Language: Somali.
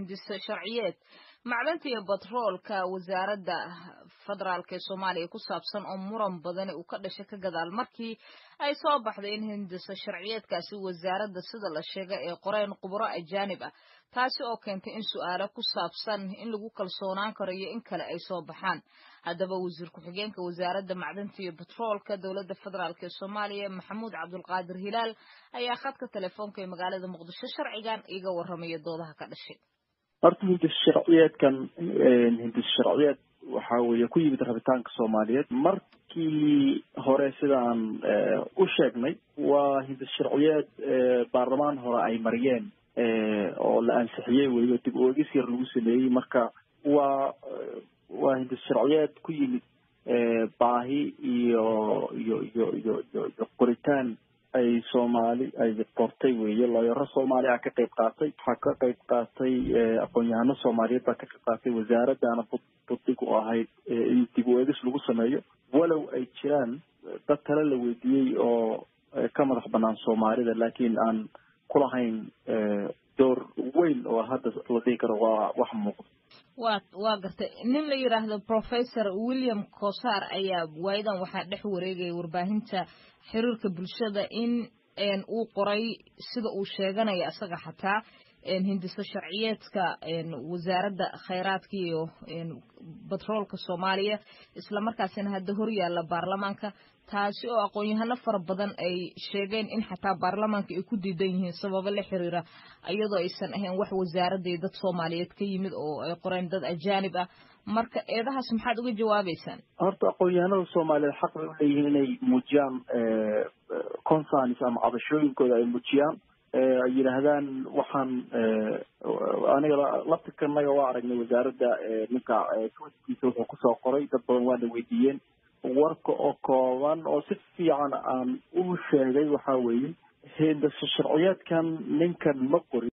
Hindise sharciyeed macdanta iyo batroolka wasaaradda federaalk ee Soomaaliya ku saabsan oo muran badani uu ka dhashay ka gadaal markii ay soo baxday in hindise sharciyeedkaasi wasaaradda sida la sheegay ay qoreen khuburo ajaanib ah, taasi oo keentay in su'aalo ku saabsan in lagu kalsoonaan karo iyo in kale ay soo baxaan. Haddaba, wasiir ku-xigeenka wasaaradda macdanta iyo batroolka dowladda federaalk ee Soomaaliya, Maxamuud Cabdulqaadir Hilaal, ayaa khadka telefoonka ee magaalada Muqdisho sharcigan iga warramaya doodaha ka dhashay. Horta hindis sharciyeedkan, hindis sharciyeed waxa weeye ku yimid rabitaanka Soomaaliyeed. Markii hore sidaan u sheegnay, waa hindis sharciyeed baarlamaan hore ay mariyeen oo la ansixiyey, weliba dib u eegis yar lagu sameeyey. Marka waa hindis sharciyeed ku yimid baahi iyo qoritaan ay Soomaali ay qortay weeye. Looyaro Soomaali ah ka qayb qaatay, waxaa ka qayb qaatay aqoon-yahano Soomaaliyeed baa ka qayb qaatay. Wasaaraddaana buddig u ahayd in dib u eegis lagu sameeyo, walow ay jiraan dad tale la weydiiyey oo ka madax banaan Soomaalida, laakiin aan kulahayn door weyn oo hadda la dhihi karo waa wax muuqda. Waa gartay. Nin la yidhaahdo Professor William Cosar ayaa waayadan waxaa dhex wareegaya warbaahinta xiriirka bulshada in uu qoray, sida uu sheeganaya isaga xataa, hindiso sharciyeedka wasaaradda khayraadka iyo batroolka Soomaaliya, islamarkaasina hadda horyaalla baarlamaanka, taasi oo aqoon-yahano fara badan ay sheegeen in xataa baarlamaanka ay ku diidan yihiin sababo la xiriira iyadoo aysan ahayn wax wasaaradda iyo dad Soomaaliyeed ka yimid oo ay qoreen dad ajaanib ah. Marka eedahaas maxaad uga jawaabeysaan? Horta aqoon-yahanada Soomaaliyeed xaq bay uleeyihiin inay muujiyaan concerns ama cabashooyinkooda ay muujiyaan, ay yidhaahdaan waxaan. Aniga laftirkanaga waa aragnay wasaaradda ninka twitkiisa wuxuu kusoo qoray. Dad badan waana weydiiyeen. Warka oo kooban oo si fiican aan u sheegay waxaa weeye hindase sharciyeedkan ninkan ma qorin.